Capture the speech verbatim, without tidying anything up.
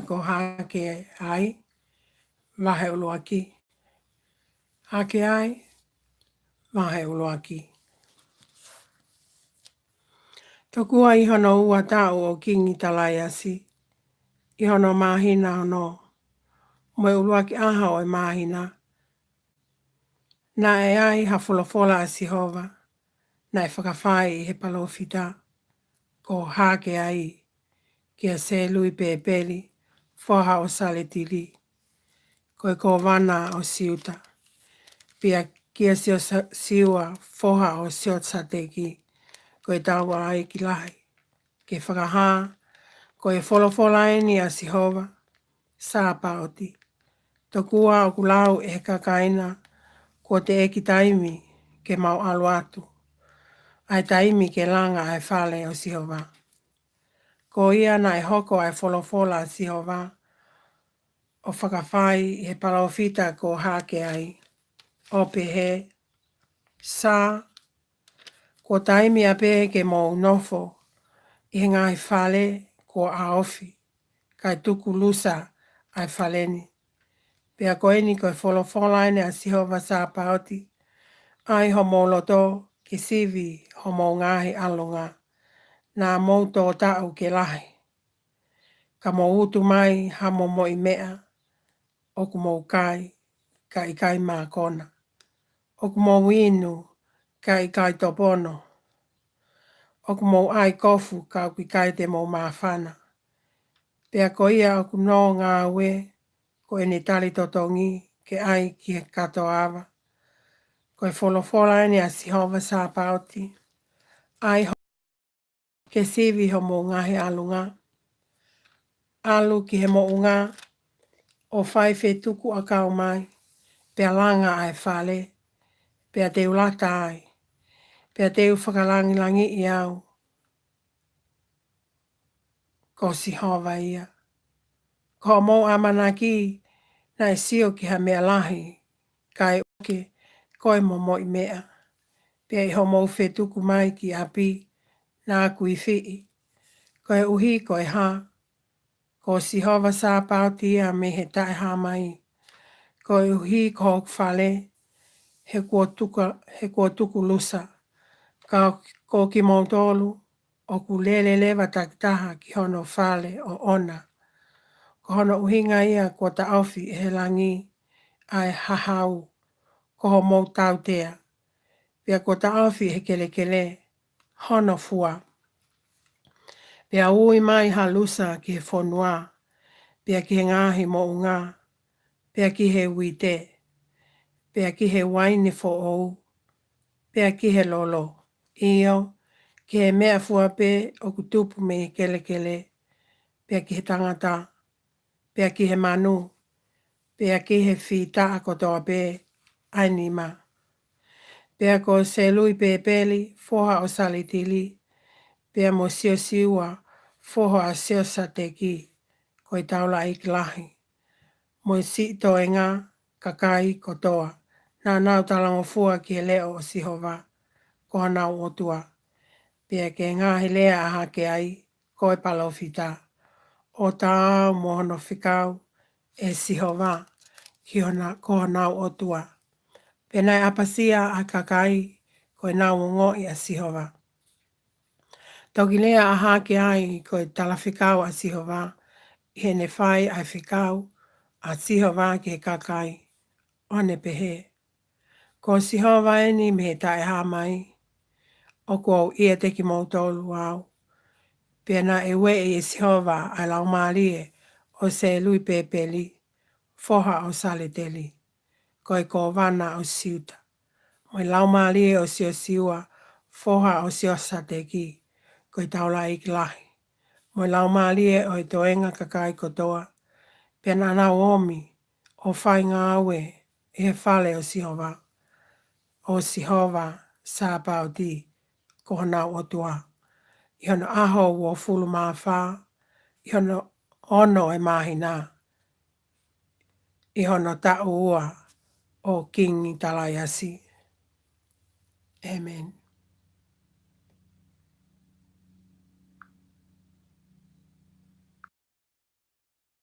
ko Hakeai, vahe ʻuluaki. Hakeai, vahe ʻuluaki. Tokua ʻi hono ua taʻu ʻo Kingi Talaiasi, ʻi hono māhina ono, mo e ʻuluaki ʻaho ʻo e māhina, naʻe ʻi ai ha folofola ʻa Sihova, naʻe fakafai ʻe he palōfita ko Hakeai kia Selupepeli, foha ʻo Salatili, ko e kōvana ʻo Siuta, pea kia Sio-, Siua, foha ʻo Siosateki, ko e taulaʻeiki lahi, ke fakahā, ko e folofola eni ʻa Sihova Sāpaoti. Tokua ʻoku lau ʻe he kakai na, kuo teʻeki taimi ke mau ʻalu atu, ʻa e taimi ke langa ʻa e fale ʻo Sihova. Ko ia naʻe hoko ʻa e folofola ʻa Sihova ʻo fakafai ʻe he palōfita ko Hakeai, ʻo pehē, Sā, kuo taimi ʻa pē ke mou nofo ʻi he ngaahi fale kuo ʻaofi, kae tuku lusa ʻa e fale ni. Pea ko eni ko e folofola eni ʻa Sihova Sāpaoti, ʻai homou loto ke sivi homou ngaahi ʻalunga, naʻa mou tō taʻu ke lahi, ka mou utu mai ha momoʻi meʻa, ʻoku mou kai, ka ʻikai mākona. ʻOku mou inu, ka ʻikai topono. ʻOku mou ʻai kofu, ka ʻoku ʻikai te mou māfana. Pea ko ia ʻoku nō ngāue, ko ʻene tali totongi ke ʻai ki he katoa ava. Ko e folofola eni ʻa Sihova Sāpaoti. ʻAi ho-, ke sivi homou ngaahi ʻalunga. ʻAlu ki he moʻunga, ʻo fai fetuku ʻakau mai, pea langa ʻa e fale, pea te u lata ai, pea te u fakalangilangiʻi au, ko Sihova ia. Ko hoʻomou ʻamanaki naʻe sio ki ha meʻa lahi, kae ʻoua ke ko e momoʻi meʻa. Pea ʻi hoʻomou fetuku mai ki ʻapi, naʻa ku ifiʻi. Koeʻuhi ko e hā? Ko Sihova Sāpaoti ia mei he Taʻehāmai. Koeʻuhi ko hoku fale, he kuo tuka-, he kuo tuku lusa. Ka ko kimoutolu, ʻoku lele leva takitaha ki hono fale ʻoʻona. Ko hono ʻuhinga ia kuo taʻofi ʻe he langi ʻa e hahau, ko hoʻomou tautea. Pea kuo taʻofi ʻe he kelekele hono fua. Pea ui mai ha lusa ki he fonua, pea ki he ngaahi moʻunga, pea ki he uite, pea ki he uaine foʻou, pea ki he lolo, ʻio, ki he meʻafua pē ʻoku tupu mei he kelekele, pea ki he tangata, pea ki he manu, pea ki he fītaʻa kotoa pē ʻa e nima. Pea ko Selupepeli, foha ʻo Salatili, pea mo Siosiua, foha ʻo Siosateki, ko e taulaʻeiki lahi, mo e siʻi toenga kakai kotoa, naʻa nau talangofua ki he leʻo ʻo Sihova, ko honau ʻOtua. Pea ki he ngaahi lea ʻa Hakeai, ko e palōfita, ʻo taau mo hono fekau ʻe Sihova ki hona, ko honau ʻOtua. Pea naʻe ʻapasia ʻa e kakai, ko ʻenau ongoʻi ʻa Sihova. Toki lea ʻa Hakeai, ko e talafekau ʻa Sihova, ʻi heʻene fai ʻa e fekau ʻa Sihova ki he kakai, ʻo ne pehē, Ko Sihova eni mei he Taʻehāmai, ʻoku ou ʻiate kimoutolu au. Pea naʻe ueʻi ʻe Sihova ʻa e laumālie ʻo Selupepeli, foha ʻo Salatili, ko e kōvana ʻo Siuta, mo e laumālie ʻo Siosiua, foha ʻo Siosateki, ko e taulaʻeiki lahi, mo e laumālie ʻo e toenga kakai kotoa, pea naʻa nau omi ʻo fai ngāue ʻi he fale ʻo Sihova, ʻo Sihova Sāpaoti, ko honau ʻOtua, ʻi hono ʻaho uofulu mā fā, ʻi hono ono ʻo e māhina, ʻi hono taʻu ua ʻo Kingi Talaiasi. ʻĒmeni.